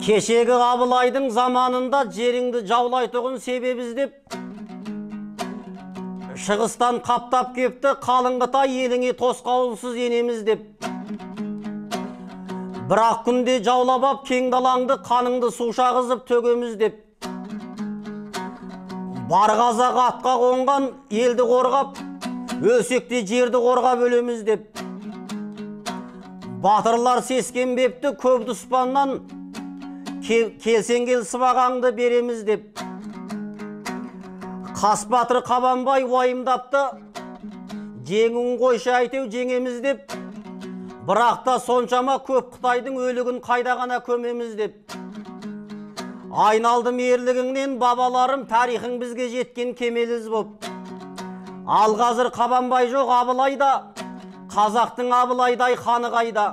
Кешегі Абылайдың заманында жеріңді жаулайтұғын себеп іздеп, шығыстан қаптап кепті қалың Қытай еліңе тосқауылсыз енеміз деп. Бірақ күнде жаулап ап кең далаңды қаныңды су шағызып төгеміз деп. Бар қазақ атқа қонған елді қорғап, өлсек те жерді қорғап өлеміз деп. Батырлар сескенбепті көп дұспаннан, келсең кел сыбағаңды береміз деп. Қас батыр Қабанбай уайымдапты, жеңуін қойшы әйтеу жеңеміз деп. Бірақ та соншама көп Қытайдың өлігін қайда ғана көмеміз деп. Айналдым ерлігіңнен бабаларым, тарихың бізге жеткен кемеліз боп. Ал қазір Қабанбай жоқ Абылайда, қазақтың Абылайдай ханы қайда?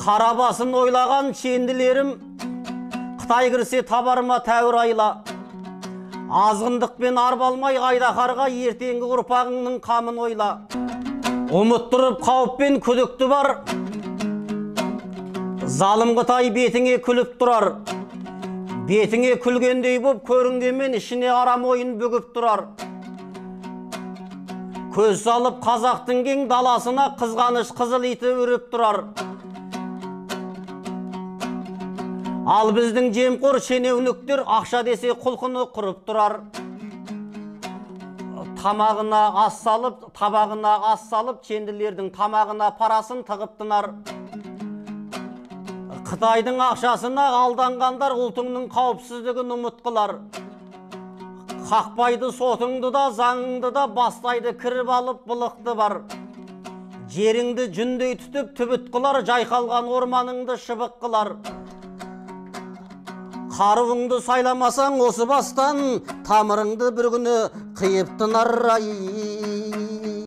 Қара басын ойлаған шенділерім, Қытай кірсе табар ма тәуір айла? Азғындықпен арбалмай айдаһарға ертеңгі ұрпағыңның қамын ойла. Ұмыттырып қауіппен күдікті бар, залым Қытай бетіңе күліп тұрар. Бетіңе күлгендей боп көрінгенмен ішіне арам ойын бүгіп тұрар. Көз салып қазақтың кең даласына қызғаныш қызыл иті үріп тұрар. Ал біздің жемқор шенеуніктер ақша десе құлқыны құрып тұрар. Тамағына ас салып, табағына ас салып, шенділердің тамағына парасын тығып тынар. Қытайдың ақшасына алданғандар ұлтыңның қауіпсіздігін ұмытқылар. Қақпайды сотыңды да, заңыңды да, бастайды кіріп алып былықты бар. Жеріңді жүндей түтіп түбіт қылар, жайқалған орманыңды шыбық қылар. Қаруыңды сайламасаң осы бастан, тамырыңды бір күні қиып тынар ай.